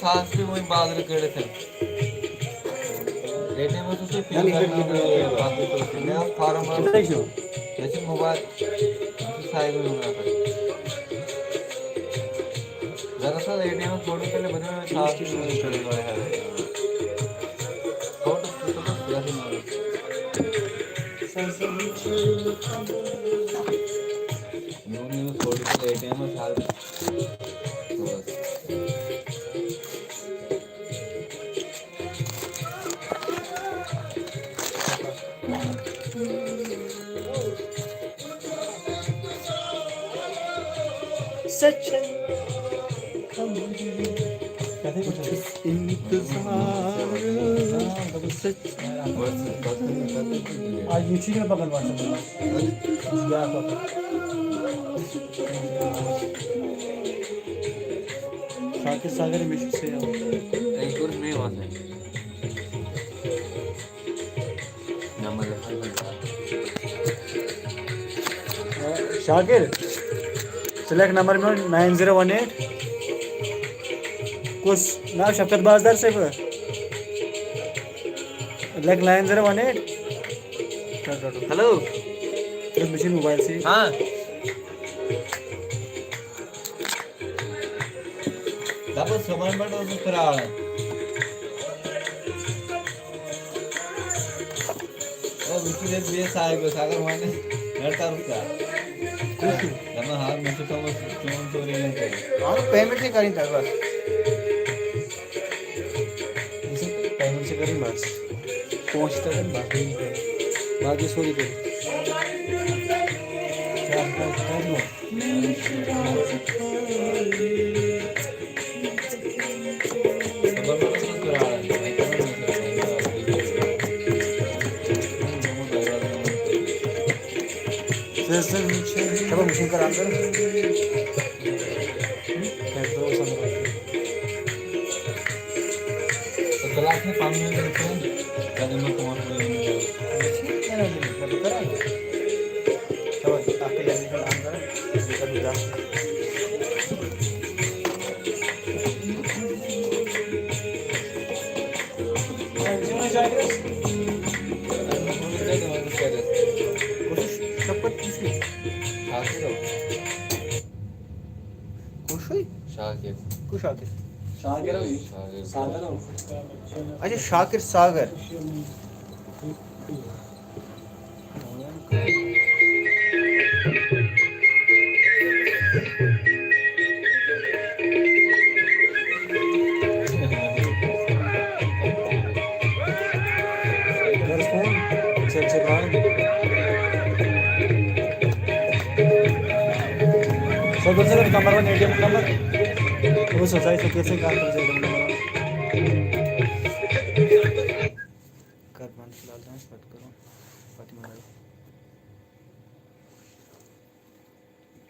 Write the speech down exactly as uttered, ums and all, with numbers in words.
خاص پٲٹھۍ وۄنۍ بازرٕ کٔڑِتھ۔ اے ٹی ایم اوس سُہ پِن کرناوُن، پَتہٕ اوس سُہ مےٚ آو فارم بَرُن۔ کِتھَے چھُ؟ مےٚ چھُ موبایل، مےٚ چھُ سایبر موبایل پٮ۪ٹھ۔ دراصل اے ٹی ایم فوٹو تُلہِ، بہٕ دِمہٕ أمِس خاص پٲٹھۍ وۄنۍ کٔڑِتھ گۄڈٕ حظ۔ فوٹو، فوٹو، یَتھ منٛز۔ مےٚ ووٚن أمِس فوٹو تُل اے ٹی ایم حظ۔ سچن انتظار۔ آ، یہِ چھُ یہِ پَکان WhatsApp-س منٛز۔ یہِ چھُ بیٛاکھ اَکھ۔ شاکر ساگر، مےٚ چھُ save۔ تۄہہِ کوٚر مےٚ وَنُن۔ نمبر لیکھو۔ شاکر، ژٕ لیکھ نمبر میون nine zero one eight۔ کُس ناو؟ شفقت بازدار صٲب۔ لیکھ nine zero one eight۔ Hello. مےٚ چھُے موبایلسٕے۔ ہاں۔ دَپان صُبحن پٮ۪ٹھ اوسُس پرٛاران۔ او، وٕچھِو ییٚلہِ بیٚیہِ ساے گوٚژھ، اگر وۄنۍ نٮ۪ٹ کَرُکھ ژٕ۔ کُس ہیوٗ؟ دَپان، ہاو، مےٚ چھُ تھوٚمُت چون سورُے یہِ کٔرِتھ۔ اَہَن، پیمٮ۪نٛٹ چھِ کَرٕنۍ تۄہہِ بَس۔ یہِ چھِ پیمٮ۪نٛٹ چھِ کَرٕنۍ بَس۔ پونٛسہٕ چھِ تَتٮ۪ن بَس، بیٚیہِ نہٕ کینٛہہ۔ باقٕے سورُے کٔرِتھ۔ کیٛاہ، کیٛاہ، کیٛاہ چھُ؟ کُس شاکر؟ کُس شاکر؟ شاکر۔ اچھا، شاکر ساگر۔ کر فون، چیک چیک کران۔ سو دوسرے number one, A T M number. وہ سوسائٹی سے کیسے کار کر سکتے ہیں نمبر ون؟ کر بند فی الحال تام، پتہٕ کرو، پتہٕ یِمو۔